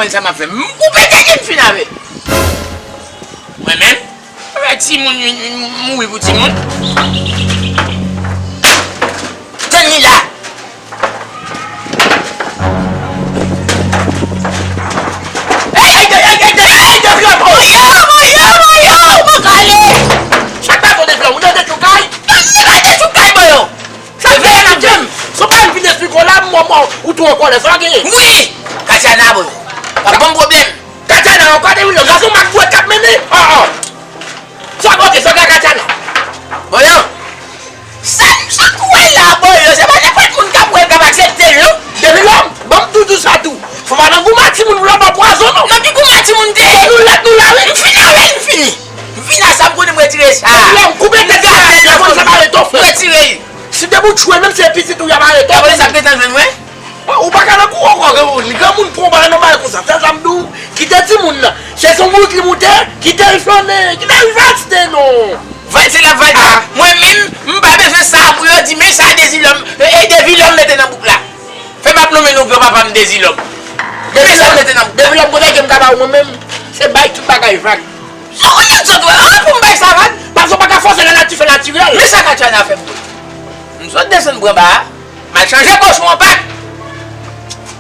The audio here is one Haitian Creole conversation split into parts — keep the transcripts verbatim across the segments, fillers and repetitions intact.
Sa m ap fè? M koupe tèt li, m fin avè l. Mwen menm? Mwen fè timoun, m, m, m mouri pou timoun. Tann li la. Ey, ey, ey, ey, ey, ey, ey, Devlòm! Mwen yo, mwen yo, mwen yo, mwen prale! Sa k pase w, Devlòm? Ou nan detchoukay? Mwen nan detchoukay, mwen yo! Sa k pase, James? Si w pa vin esplike w la, m, m, m, ou tou an kòlè, sa w genyen? Wi! Katiana, mwen yo. W ap ban m pwoblèm. Katiana ankò, Devlòm? Sa se yon match bwè k ap mennen? An, an. Sa, ok, sa ka Katiana. Mwen yo. Sa, sa k ou wè la, mwen yo? Se pa nenpòt moun k ap wè l k ap aksepte l, non. Devlòm, ban m tou di w sa tou. Fò pa nan goumen ak timoun pou l ap pran pwazon, non. Non, ki goumen ak timoun te ye? Nou lèt nou la, wi. M fin avè l, m fini. M fini ak sa, m konnen m retire sa. Devlòm, koupe tèt sa, la, la, konn sa pa ret ofè. M retire l. Si te pou tchwe, menm si se pitit ou, y ap arete w. Apre sa, gentan jwenn mwen. Ou pa ka nan kou ankò, granmoun. Granmoun pran w pa nan bagay konsa. Sèl sa m di w, kite timoun nan. Se sou wout li moute, kite l flane, kite l valse non. Valse l ap valse. Mwen menm, m pa bezwen sa pou yo di, men sa Dezilòm, e, e Devilòm mete nan bouk la. Fè m ap nonmen non granpapa m Dezilòm. Men sa l mete nan bouk la. Devilòm, kote ke m ka ba ou mwen menm, se bay tout bagay vag. An, an, an, zòt wè, an, pou m bay sa vag. Paske w pa ka fòse lanati fè natirèl. Men sa Katiana fè m. M sot desann pran ba a. M al chanje kochon an pak.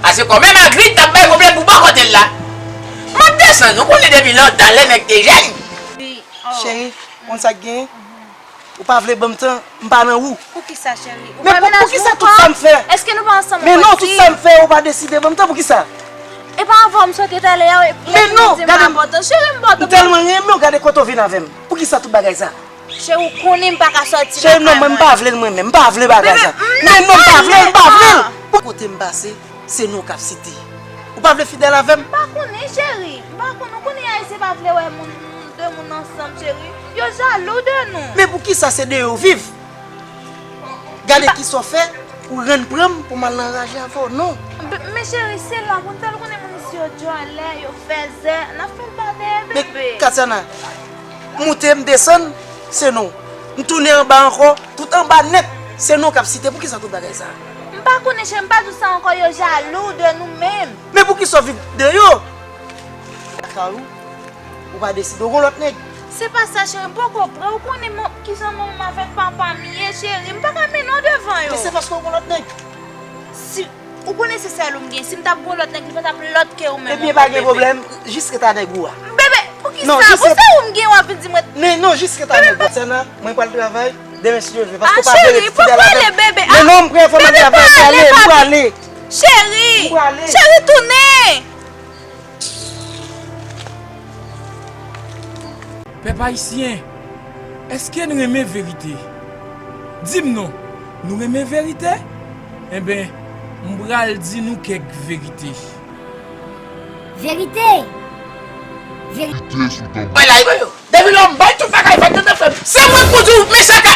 Paske kòmè Magrit t ap bay pwoblèm pou bò kote l la. M ap desann, ou konnen depi lontan lè nèg te jèn. Cheri, ou konn sa k genyen? Ou pa vle ban m tan, m pa nan ou. Poukisa, cheri? Ou pa vin avè m ankò? Èske nou pa ansanm ankò isit? Men non, tout sa m fè, ou pa deside ban m tan, poukisa? E pa avè w m sot talè a, epi ou di m pa enpòtan. Cheri, m enpòtan. M tèlman renmen w, gade kote w vin avè m. Poukisa tout bagay sa? Cheri, ou konnen m pa ka sòti lakay mwen. Cheri, non, mwen, m pa vle l mwen menm. M pa vle bagay sa. Men non, m pa vle l, m pa vle l. Kote m pase, se non w k ap site. Ou pa vle fidèl avè m? M pa konnen, cheri. M pa konnen. Ou konnen Ayisyen pa vle wè moun, de moun ansanm, cheri. Yo jalou de nou. Men poukisa se de yo viv? Gade kisa w fè, ou rann pran m pou m al nan raje avè w, non. Men cheri, se la pou n fè l konnen moun isi yo djòlè, yo fèzè, n ap fè l pa dèyè bebe. Men Katiana, moute m desann, se non. M tounen anba ankò, tout anba nèt, se non k ap site. Poukisa tout bagay sa? M pa konnen cheri, m pa di w sa ankò, yo jalou de nou menm. Men poukisa w viv de yo? Lakay ou, ou pa deside w gon lòt nèg. Se pa sa cheri, m poko prè, ou konnen kijan manman m avèk papa m ye cheri, m pa ka mennen w devan yo. Men se paske w gon lòt nèg. Si Ou konnen se sèl ou m gen. Si m t ap gon lòt nèg, li pa t ap lòt ke ou menm. Ebyen, pa gen pwoblèm. Jis ret a nèg ou a. Bebe, poukisa? Pou se ou m gen, w ap vin di mwen. Men non, jis ret a nèg ou a. Sana, mwen pral travay. Demen, si Dye vle. Paske w pa vle ret fidèl avè m. Bebe, pa ale, bebe. Men non, m pran enfòmasyon avè m. Prale, prale. Cheri, cheri, tounen. Pèp ayisyen, èske n renmen verite? Di m non, nou renmen verite? Enben, m pral di nou kèk verite. Verite! Verite sou tab. Bay la, bay yo. Devilòm, bay tout bagay, fè tande frè m. Se mwen k pou di w, men sa ka.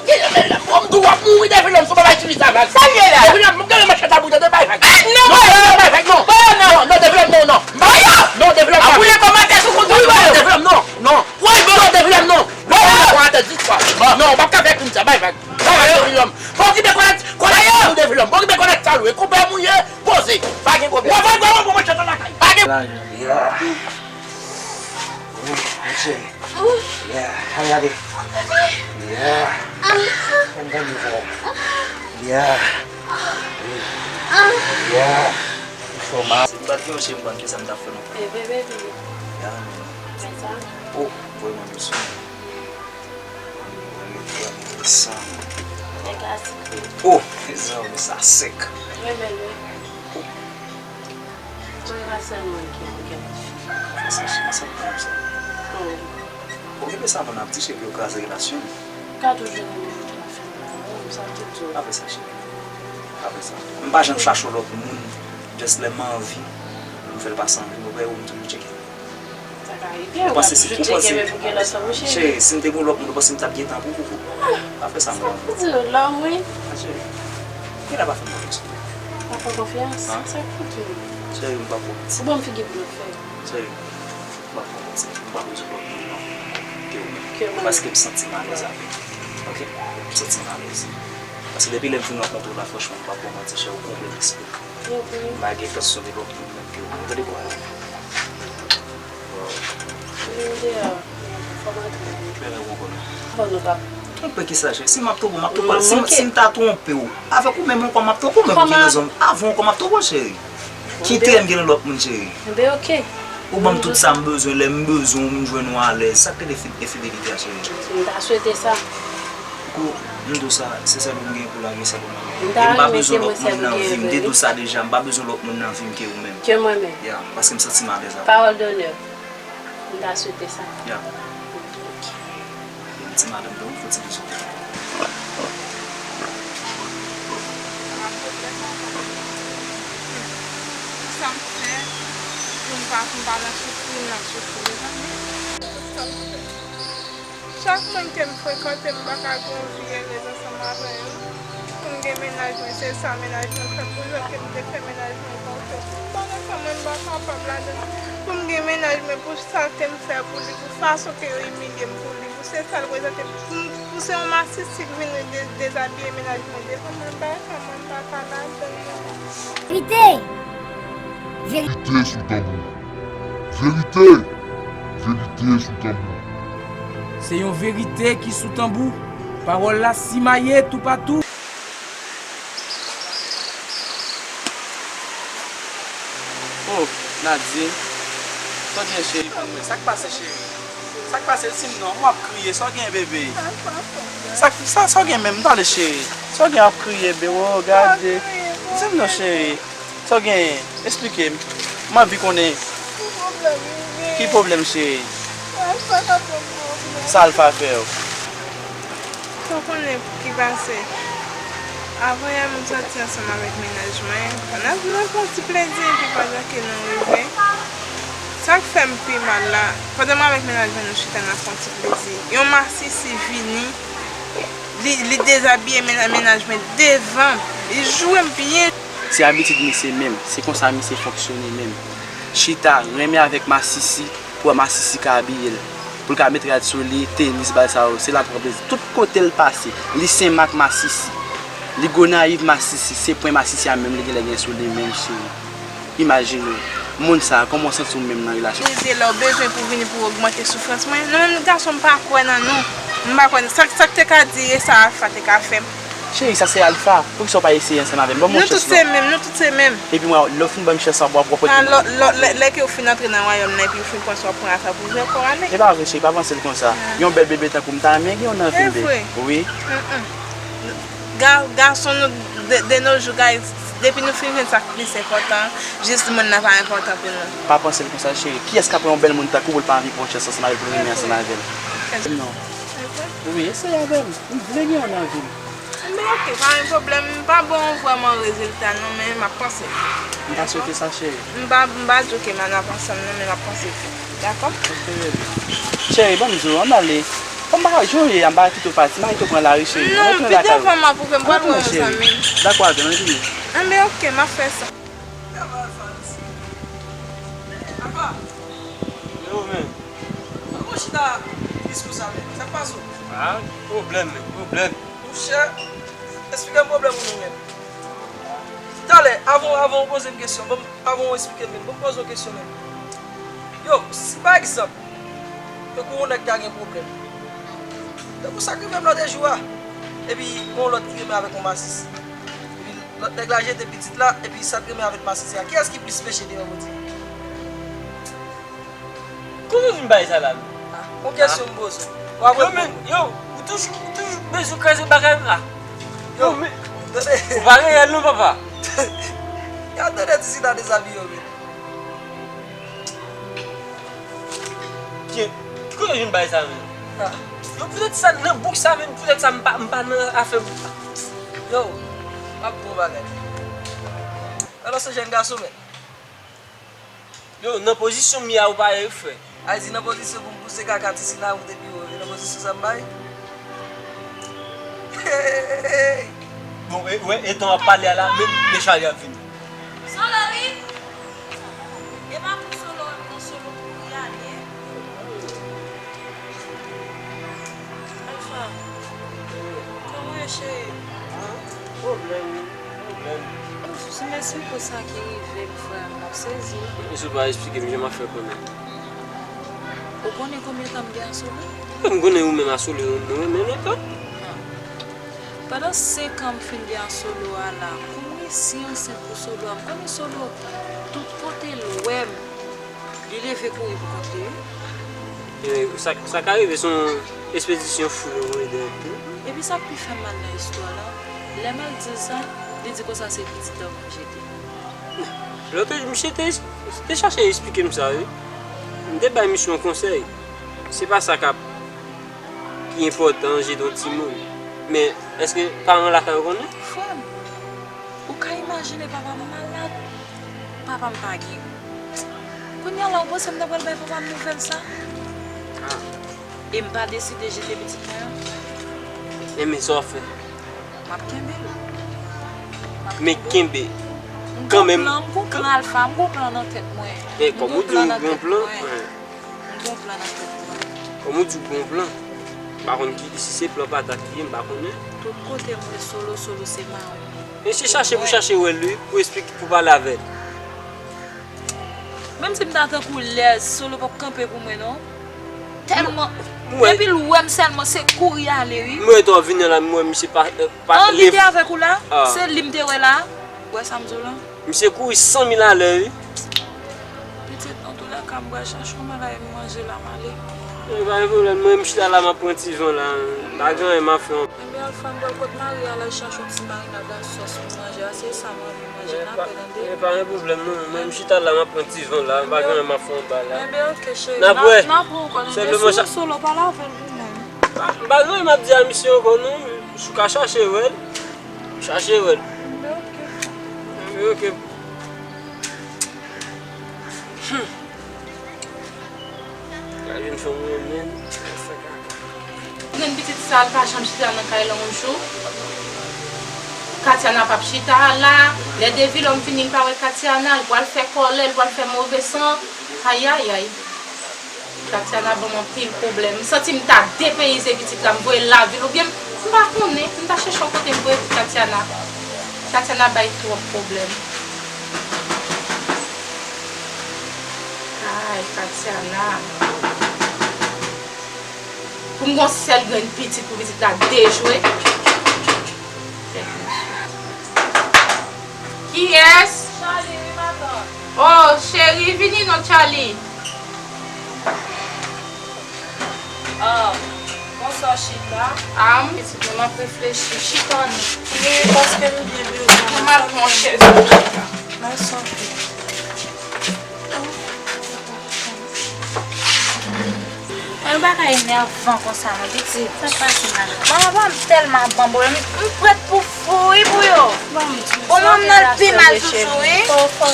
Devilòm, m di w w ap mouri, Devilòm, sou bagay ti vizaj la. Sa l ye la? Devilòm, m gade machèt la pou tande bay vag. Eh, non, non, non, bay vag, non. Non, non, Devilòm, non, non. Bay yo! Non, Devilòm, non. Ap woule kòmantè sou kont ou, bay yo. Devilòm, non, non. Woy, bay yo! Non, Devilòm, non. Bay yo! Bay yo! Non, w p ap ka fè krim sa, bay vag. Bay vag, Devilòm. Fò w kite kòlèt, kòlèt sa lou, Devilòm. Fò w kite kòlèt sa lou. E koupè mouye, poze. Pa gen pwoblèm. Wè, wè, wè, wè, mwen chante lakay. Pa gen. Yeah. Yeah, al gade. Yeah. Konn tande vwa. Yeah. Yeah. Fò ma. Si m pa t gen yon chè, m konn kisa m t ap fè non. Bebe, bebe. Yeah, man. Kisa? Oh, vrèman dousman. Vrèman dousman. Nèg la sikre. Oh, mezanmi, sa sèk. Renmen l, wi. Oh. Mwen pa sèlman ki an kèt. Fè sa, cheri, sa pwoblèm sa. Oh. Bon, men sa moun ap di, cheri, yo kraze relasyon. Ka toujou renmen moun ki pa fè l mal, wi, sa m te di w. Pa fè sa, cheri. Pa fè sa. M pa janm chache yon lòt moun, just lè m anvi, m fè l pase anvi, m wè ou m toujou tcheke. Sa ka rive, ou pa toujou tcheke, men pou gen lòt fanm, wi, cheri. Cheri, si m te gen yon lòt moun, ou panse m t ap gen tan pou ou? Pa fè sa, mwen. Sa pou di w, lòm, wi. Ah, cheri. Gen la pa fè m konfyans. Pa fè konfyans? Sa k pou di w? Cheri, m pa pwòp ti. Ou ban m figi pou lòt fè. Cheri, m pa pwòp ti. M pa bezwen lòt moun, non. Ke ou menm. Ke mwen. Paske m santi m alèz avè w. Ok? M santi m alèz. Si depi lè m fin rankontre w la, franchman, m p ap ba w manti, cheri, ou konplemanse. M pa gen entansyon de lòt moun menm ke ou menm. Gade bò a. Twonpe kisa, cheri? Si m ap twonpe w, m ap twonpe w. Si, si m ta twonpe w, avèk ou menm ankò, m ap twonpe w, ou menm ou gen rezon. Avan w ankò, m ap twonpe w, cheri. Kite m gen lòt moun, cheri. Enben, oke. Ou ban m tout sa m bezwen, lè m bezwen w, m jwenn ou alèz. Sa k rele fi-, enfidelite a, cheri? M ta swete sa. Kou, m di w sa, se sèl ou m gen pou lage, sèl ou m ap gen. E m pa bezwen lòt moun nan vi m. M te di w sa deja, m pa bezwen lòt moun nan vi m ke ou menm. Ke mwen menm. Ya, paske m santi m alèz avè w. Pawòl donè. M ta swete sa. Ya. Yon ti madanm tou, fò ti bezwen. Sa m fè pou m pa, pou m pa nan soufri, m nan soufri, mezanmi. Sa m fè. Chak moun ke m frekante, m pa ka gen yon vi erez ansanm avè yo. Pou m gen mennaj mwen, se sa mennaj mwen fè pou jwèt ke m te fè mennaj mwen konfyans. M pa nan fanm mwen, m pa kapab ladan l. Pou m gen mennaj mwen, pou sa ke m fè pou li, pou fason ke yo imilye m pou li, pou se sa l prezante m, pou, pou se yon masisi k vin de-, dezabiye mennaj mwen devan mwen, m pa nan fanm mwen, m pa ka ladan l non. Verite! Verite sou tanbou. Verite! Verite sou tanbou. Se yon verite ki sou tanbou. Pawòl la simaye toupatou. Oh, Nadine. Sa w gen, cheri, pou mwen? Sa k pase, cheri? Sa k pase? Di m non, w ap kriye. Sa w gen, bebe? Sa, sa, sa w gen menm? Tande, cheri. Sa w gen, w ap kriye, bebe? Oh, gade. Di m non, cheri. Sa w genyen? Esplike m. M anvi konnen. Ki pwoblèm, cheri? Sa Alfa fè w? Sa w konnen ki pase? Avan yè, m sòti ansanm avèk mennaj mwen. N ap, n ap pran ti plezi, epi pandan ke nou rive, sa k fè m pi mal la, pandan mwen avèk mennaj mwen, nou chita, n ap pran ti plezi, yon masisi vini, li, li dezabiye mennaj mwen devan m. Li joure m byen. Se abitid misye menm, se konsa misye fonksyone menm. Chita, renmen avèk masisi, pou wè masisi ka abiye l. Pou l ka met rad sou li, tenis, bagay sa yo, se la l pran plezi. Tout kote l pase, li senmak masisi. Li Gonayiv masisi, se pwen masisi a menm li genlè gen sou li menm, cheri. Imajine w, moun sa a, kòman w santi w menm nan relasyon? Plezi lè w bezwen pou vini pou ogmante soufrans mwen. Nou menm gason, m pa kwè nan nou. M pa kwè nan sa, sa k te ka di e sa Alfa te ka fè m. Cheri, sa se Alfa. Poukisa w pa eseye ansanm avè m? Ban m yon chans non. Nou tout se menm, nou tout se menm. Epi mwen, lè w fin ban m chans lan, w ap wè kote m. Lè, lè, lè, lè ke w fin antre nan wayòm nan, epi w fin panse w ap pran afè pou vre, kò ale. E pa vre, cheri, pa panse l konsa. Yon bèl bebe tankou m ta renmen gen yon nan vi m, bebe. Wi. Ga-, gason nou, de, de nos jours, guys, depi nou fin jwenn sa k plis enpòtan, jis moun nan pa enpòtan pou nou. Pa panse l konsa, cheri. Kiyès k ap pran yon bèl moun tankou w pou l pa anvi pran yon chans ansanm avè l, pou l renmen ansanm avè l? Non. Wi, eseye avè m. M vle gen yon nan vi m. Men oke, pa gen pwoblèm. M pa ba w vrèman rezilta non, men m ap panse. M ta swete sa, cheri. M pa, m pa di w ke m ap ansanm non, men m ap panse. Dakò? Cheri, ban m di w, ann ale. Kòm m pa ka, jan w ye a, m pa kite w pati, m pa kite w pran lari, cheri. Non, pi devan m ap ouvri, m pral wè yon zanmi. Dakò, avè m, ann vini. Enben, oke, m ap fè sa. Yo, men. An bon chita plis konsa, men. Sa k pase w? Ah, pwoblèm, men, pwoblèm. Monchè, esplike m pwoblèm ou nou menm. Talè, avan, avan w poze m kesyon, ban m, avan w esplike m menm, ban m poze w kesyon menm. Yo, si pa egzanp, tankou yon nèg ta gen pwoblèm. Tankou sa k rive m lòt jou a. Epi, gen yon lòt ki renmen avèk yon masisi. Epi, lòt nèg la jete pitit la, epi sa k renmen avèk masisi a. Kiyès ki plis peche deyò Bondye? Kote w vin bay sa la menm? Ah, yon kesyon m poze w. W ap reponn. Yo, men, yo, ou toujou, ou toujou bezwen kraze bagay m la. Yo, yo, men, tande. Ou pa reyèl non, papa. Gad tande ti chita dezabiye yo, men. Ki, ki kote w vin bay sa menm? Ah. Yo, poutèt sa, nan bouk sa menm, poutèt sa m pa, m pa nan afè bouk sa. Yo, m ap bon bagay. Alò, se jèn gason, men. Yo, nan pozisyon m ye a, ou parèy, frè. Ay di nan pozisyon pou m pouse kaka ti sina ou depi yo, e nan pozisyon sa m bay. Bon, e, wè, etan w ap pale a la, men, men Charly ap vini. Solo, wi. E pa pou Solo, non, Solo pou y ale. Alfa, kòman w ye, cheri? Pwoblèm, pwoblèm. Si m esplike w sa ki rive m, frè m, w ap sezi. E si w pa esplike m, jan m ap fè konnen? Ou konnen konbyen tan m gen a Solo? M konnen ou menm a Solo, nou renmen lontan. Pandan senk an m fin gen a Solo a la, kounye si ansent pou Solo a, m konnen Solo tout kote l wè m. Li leve kouri pou kont li, wi. E, sa, sa ka rive, se yon espedisyon fou yo voye dèyè l tou. Epi sa k pi fè m mal nan istwa la, lè m al di l sa, li di konsa se pitit la pou m jete. Lòt jou, misye te, te chache esplike m sa, wi. M te bay misye yon konsèy. Se pa sa k ap pi enpòtan, jete yon timoun. Men, èske paran lakay ou konnen? Frè m, ou ka imajine papa m malad? Papa m pa geri. Kounye a la, ou panse m ta pral bay papa m nouvèl sa? Ah. E m pa deside jete pitit mwen an. Enben, sa w ap fè? M ap kenbe l. M ap Men kenbe l. Kenbe. M gon plan, m gon plan Alfa, m gon plan nan tèt mwen. Men kòm ou di w gon plan, m gon plan nan tèt mwen. Kòm ou di w gon plan, m pa konn ki, si se plan patat li ye, m pa konnen. Tout kote m wè Solo, Solo se mawon. Mesye chache pou chache wè l, wi, pou esplike, pou pale avè l. Menm si m ta tankou lèz, Solo p ap kanpe pou mwen, non. Tèlman, depi l wè m sèlman, se kouri ale, wi. M wè w vini la, m wè misye pa, pa An li te avèk ou la, se li m te wè la. Ou wè sa m di w la? Misye kouri san mil alè, wi. Pitit, antoulèka, m pral chache yon bagay m manje la, m ale. E pa gen pwoblèm, mwen, m chita la, m ap pran ti van la. M pa gen anyen m ap fè. Enben, Alfa, m pral kot Maria la, chache yon ti marinad ak sòs pou manje a, se sa m anvi manje, n apèl, tande. E pa gen pwoblèm, non. Mwen, m chita la, m ap pran ti van la, m pa gen anyen m ap fè anba la. Enben, ok, cheri, n ap wè. N ap wè ankò, tande. Sèlman si Solo pale avè l pou mwen. M pa gen anyen m ap di a misye ankò, non. Si w ka chache wè l, chache wè l. Enben, ok. Enben, ok. Hmm. Gade yon fanm renmen. Grenn pitit sa, l pa janm chita nan kay la yon jou. Katiana p ap chita la. Lè de vilòm fini, l pa wè Katiana, l pral fè kòlè, l pral fè move san. Ayayay. Katiana ban m anpil pwoblèm. M santi m ta depeyize pitit la, m voye l lavil oubyen m pa konnen, m ta chèche yon kote m voye Katiana. Katiana bay twòp pwoblèm. Ay, Katiana. Pou m gon sèl grenn pitit pou pitit la dejwe. Kiyès? Charlie, wi, matant. Oh, cheri, vini non, Charlie. Ah, bonswa, Chita. Ah, m pitit mwen, m ap reflechi. Chita, non. Wi, paske m byen bezwen. M al pran chèz. Mwen santi. Yon bagay enèvan konsa, non, pitit. Sa k pase, madanm? Manman pa m tèlman ap ban m pwoblèm. M prèt pou fou, wi, pou yo. Bon, manman nan pi mal toujou, wi. Fò, fò,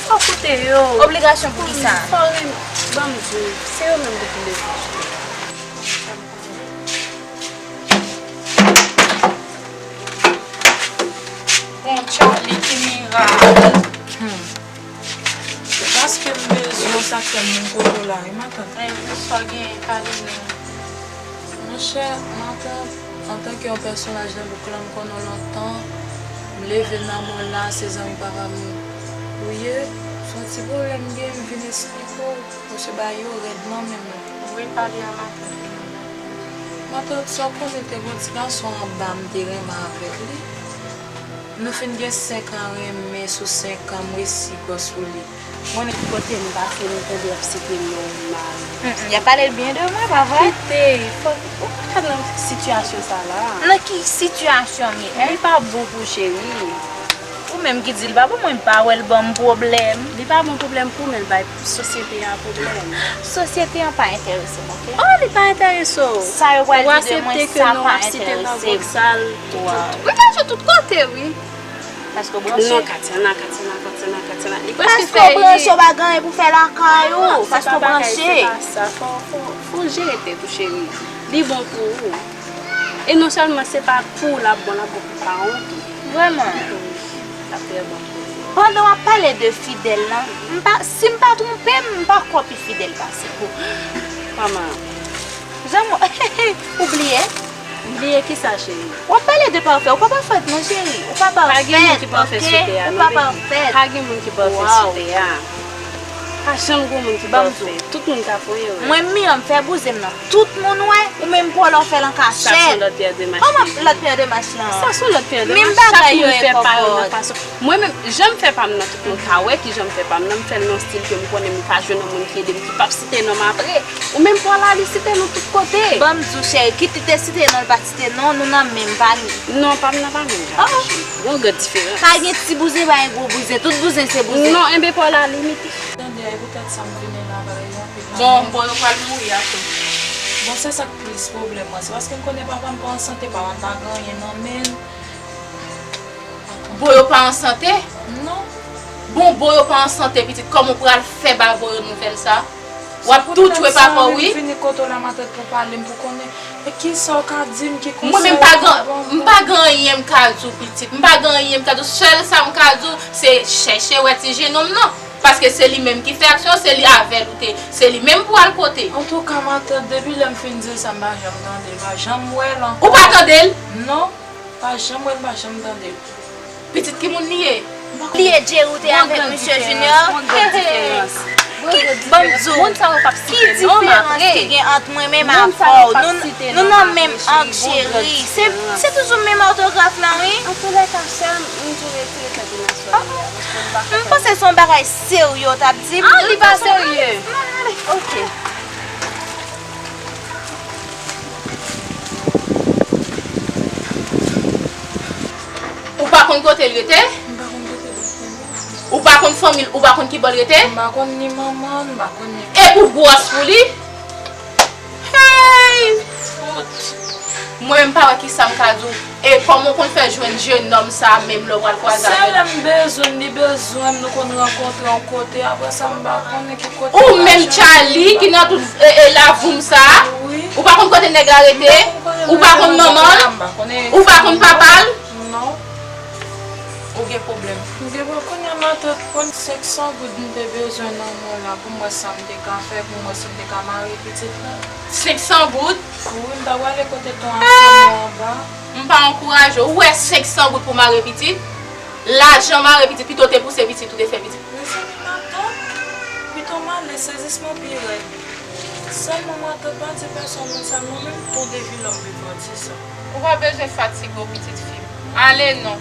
fò koute yo. Obligasyon pou ki sa? Fò ri, ban m di w, se yo menm ki pou leve. Bon, Charlie, ki mirak. Hmm. Se paske m bezwen w, sa k fè m vin kote w la, wi, matant. Ay, bonswa, gen, pale non. Monchè, matant, antanke yon pèsonaj nan bouk lan, m konnen w lontan, m leve nan mòn la, se zanmi papa m ou ye, se yon ti pwoblèm m gen, m vin esplike w, paske bagay yo rèd nan men m. Wi, pale a matant. Matant, sa w konnen te gon ti gason anba m te renmen avèk li. Nou fin gen senk an renmen, sou senk an m resi gwòs sou li. Mwen menm kote m pase, m tande y ap site non m mal. Mm, mm, y ap pale byen de mwen, pa vre? Kite, fò, ou pa ka nan sitiyasyon sa la. Nan ki sitiyasyon m ye, en? Li pa bon pou cheri. Ou menm ki di l pa bon, mwen m pa wè l ban m pwoblèm. Li pa bon pwoblèm pou ou, men l bay sosyete a pwoblèm. Sosyete an pa enterese m, oke? Oh, li pa enterese w? Sa yo pral di de mwen, sa pa enterese m. Waw. M chache tout kote, wi. Paske w branche? Non, Katiana, Katiana, Katiana, Katiana. Li prèske fè li. Paske w branche, w pa gen anyen pou fè lakay ou. Paske w branche. Non, se pa bagay, se pa sa. Fò, fò, fò w jere tèt ou, cheri. Li bon pou ou. E non sèlman se pa pou ou l ap bon, l ap bon pou paran w tou. Vrèman? Wi, l ap trè bon pou ou. Pandan w ap pale de fidèl lan, m pa, si m pa twonpe m, m pa kwè pi fidèl pase ou. Kòman? Janm ou bliye? Bliye kisa, cheri? W ap pale de pafè. Ou pa pafèt non, cheri. Ou pa pafèt, oke? Pa gen moun ki pafè sou tè a non, baby. Pa gen moun ki pafè sou tè a. Pa janm gen moun ki pafè. Tout moun ka fè erè. Mwen menm, fè bouzen m nan. Tout moun wè, ou menm pwòl ou fè l an kachèt. Sa se yon lòt pè de mach. Kòman lòt pè de mach lan? Sa se yon lòt pè de mach. Menm bagay yo e kòkòt. Mwen menm, jan m fè pa m nan, tout moun ka wè kijan m fè pa m nan, m fè l nan stil ke m konnen m pa jwenn yon moun ki ede m, ki p ap site non m apre. Ou menm pwòl la, li site non tout kote. Ban m di w, cheri, kit li te site non, li pa t site non, nou nan menm pami. Non, pa m nan pa menm jan, cheri. Gen yon gran diferans. Pa gen ti bouzen, pa gen gwo bouzen. Tout bouzen se bouzen. Non, enben pwòl la limite. Tande, e poutèt sa m vini la, bagay yo anpil nan men. Bon, bon, yo pral mouri a tou. Bon, se sa k plis pwoblèm mwen. Se paske m konnen papa m pa an sante, papa m pa gen anyen nan men l. Bon, yo pa an sante? Non. Bon, bon, yo pa an sante, pitit. Kòman w pral fè ba bon yo nouvèl sa? W ap tou tchwe papa w, wi. Se poutèt sa, m vini kote w la, matant, pou pale m, pou konnen. E kisa w ka di m, ki konsèy w ka ban m? Mwen menm, m pa gen, m pa gen anyen m ka di w, pitit. M pa gen anyen m ka di w. Sèl sa m ka di w, se chèche wè ti jenòm nan. Paske se li menm ki fè aksyon, se li avè l ou te, se li menm pou al kote. Antouka, matant, depi lè m fin di l sa, m pa janm tande l, m pa janm wè l ankò. Ou pa tande l? Non, pa janm wè l, m pa janm tande l. Pitit, ki moun li ye? Li ye Jerry ou te avèk Misye Junior? Ki, ban m di w, ki diferans ki gen ant mwen menm avè w? Nou, nou nan menm ang, cheri. Se, se toujou menm òtograf la, wi. Antoulèka, sè m, m toujou retire tèt ou nan sòl la, paske m pa konn. M panse se yon bagay serye w t ap di m. Ah, li pa serye. Oke. Ou pa konn kote l rete? M pa konn kote l rete, non. Ou pa konn fanmi l, ou pa konn ki bò l rete? M pa konn ni manman l, m pa konn ni. E pou gwòs pou li? Hey! Fout! Mwen menm pa wè kisa m ka di w. E kòman w konn fè jwenn jenòm sa a menm lè w pral kwaze avè l? Se lè m bezwen l, li bezwen m, nou konn rankontre yon kote, apre sa m pa konnen ki kote l. Ou menm Charlie ki nan tout, e, e, lavoum sa a? Wi. Ou pa konn kote nèg la rete? Ou pa konn manman l? Ou pa konn papa l? Non. Ou gen pwoblèm. M gen pwoblèm. Kounye a matant, konn senk san goud m te bezwen nan men w la pou m wè sa m te ka fè, pou m wè si m te ka mare pitit la. Senk san goud? Wi, m ta prale kote ton ansanm yo anba. M pa ankouraje w. Ou wè senk san goud pou mare pitit? Lajan mare pitit, pito w te pouse pitit ou te fè pitit. Mezanmi, matant, pito m ale, sezisman pi rèd. Sèlman matant, pa di pèsonn moun sa, non, menm ton Devilòm bezwen di sa. Ou pa bezwen fatige w, pitit fi m. Ale non.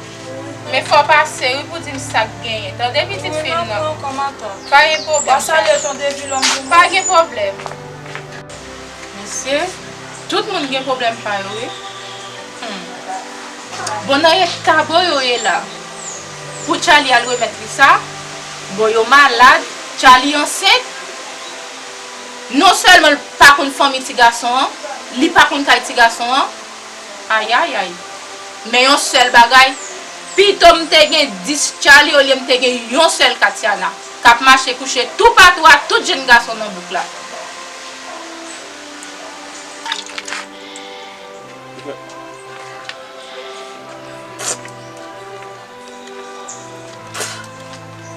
Men fò w pase, wi, pou di m sa k genyen. Tande, pitit fi m nan. Wi, m ap pran kò matant. Pa gen pwoblèm. W a salye ton Devilòm pou mwen? Pa gen pwoblèm. Mesye, tout moun gen pwoblèm pa yo, wi. Hmm. Bon, nan eta bò yo ye la, pou Charlie al remèt li sa, bon, yo malad, Charlie ansent. Non sèlman l pa konn fanmi ti gason an, li pa konn kay ti gason an. Ayayay. Men yon sèl bagay, pito m te gen dis Charlie olye m te gen yon sèl Katiana, k ap mache kouche toupatou ak tout jenn gason nan bouk la.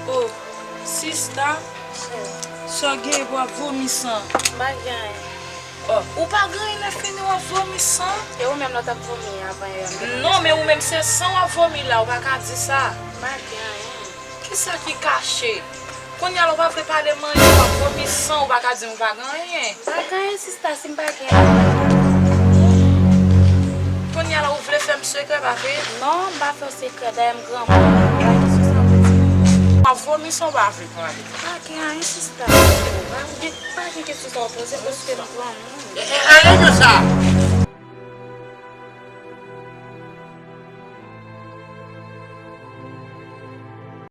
Oh, sista, sa w genyen, w ap vomi san? M pa gen anyen. Oh, ou pa gen anyen, lè fini w ap vomi san? E ou menm lè w t ap vomi avan yè a, m te... Non, men ou menm se san w ap vomi la, ou pa ka di sa. M pa gen anyen. Kisa ki kache? Kounye a la ou pa vle pale m anyen, w ap vomi san, ou pa ka di m ou pa gen anyen. M pa gen anyen, sista, si m pa gen anyen. Kounye a la ou vle fè m sekrè, pa vre? Non, m pa fè w sekrè, dayè m granmoun, m pa gen sou sa pou di. W ap vomi san, ou pa vle pale. M pa gen anyen, sista. Pa gen, pa gen kesyon sa w poze, paske m granmoun. E, e, e, e, sa.